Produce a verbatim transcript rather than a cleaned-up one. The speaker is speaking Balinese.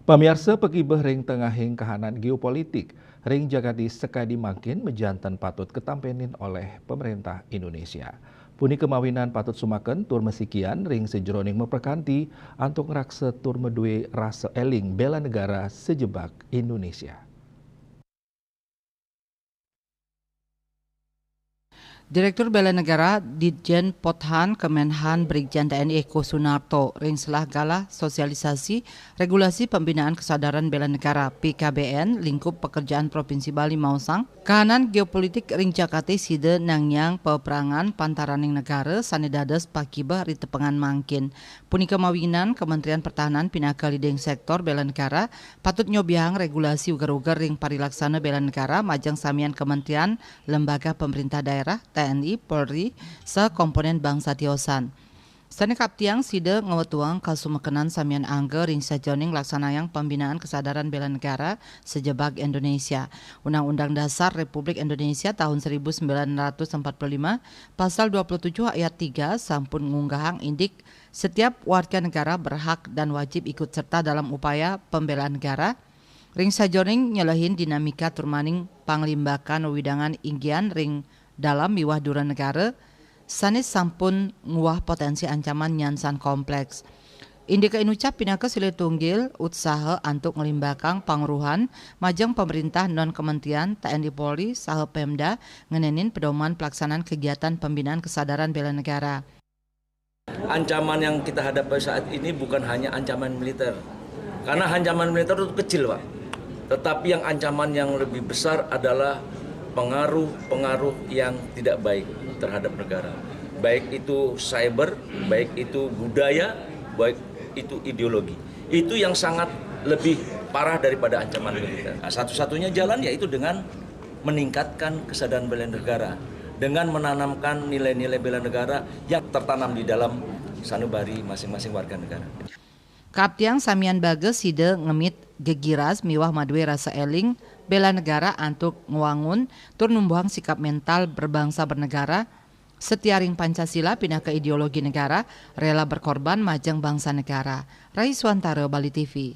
Pamiarsa, pakibeh ring tengahing kahanan geopolitik ring jagaté sakadi mangkin majanten patut katampenin olih Pemerintah Indonesia. Punika mawinan patut sumaken tur masikian ring sajeroning maprakanti antuk ngraksa tur madué rasa éling béla negara sajebag Indonesia. Direktur Béla Negara Ditjen Pothan Kemenhan Brigjen T N I Eko Sunarto ring selah galah sosialisasi Regulasi Pembinaan Kesadaran Béla Negara P K B N lingkup pekerjaan Provinsi Bali maosang, kahanan geopolitik ring jagaté sida nangiang paprangan pantaraning negara sané dados pakibeh ri tepengan mangkin. Punika mawinan Kementerian Pertahanan pinaka leading sektor béla negara patut nyobiahang regulasi uger-uger ring parilaksana béla negara majeng samian kementerian, lembaga pemerintah daerah, T N I, Polri, saha komponen bangsa tiosan. Sané kaptiang sida ngwetuang kasumekenan samian angga ring sajeroning nglaksanayang pembinaan kesadaran béla negara sajebag Indonesia. Undang-Undang Dasar Republik Indonesia tahun seribu sembilan ratus empat puluh lima, Pasal dua puluh tujuh ayat tiga sampun ngunggahang indik setiap warga negara berhak dan wajib ikut serta dalam upaya pembéla negara, ring sajeroning nyelehin dinamika turmaning panglimbakan wewidangan inggian ring dalam miwah dura negara, sané sampun nguah potensi ancaman nyansan kompleks. Indika inucap pinaka silih tunggil utsaha antuk nglimbakang pangruhan majeng pemerintah non kementerian, T N I, Polri, saha Pemda ngenénin pedoman pelaksanaan kegiatan pembinaan kesadaran béla negara. Ancaman yang kita hadapi saat ini bukan hanya ancaman militer. Karena ancaman militer itu kecil, Pak. Tetapi yang ancaman yang lebih besar adalah pengaruh-pengaruh yang tidak baik terhadap negara. Baik itu cyber, baik itu budaya, baik itu ideologi. Itu yang sangat lebih parah daripada ancaman militer. Nah, satu-satunya jalan yaitu dengan meningkatkan kesadaran bela negara, dengan menanamkan nilai-nilai bela negara yang tertanam di dalam sanubari masing-masing warga negara. Kaptiang samian baga sida ngemit gegiras miwah madué rasa éling béla negara antuk ngwangun tur numbuhang sikap mental berbangsa bernegara, setia ring Pancasila pinaka ideologi negara, rela berkorban majeng bangsa negara. Rai Suantara, Bali T V.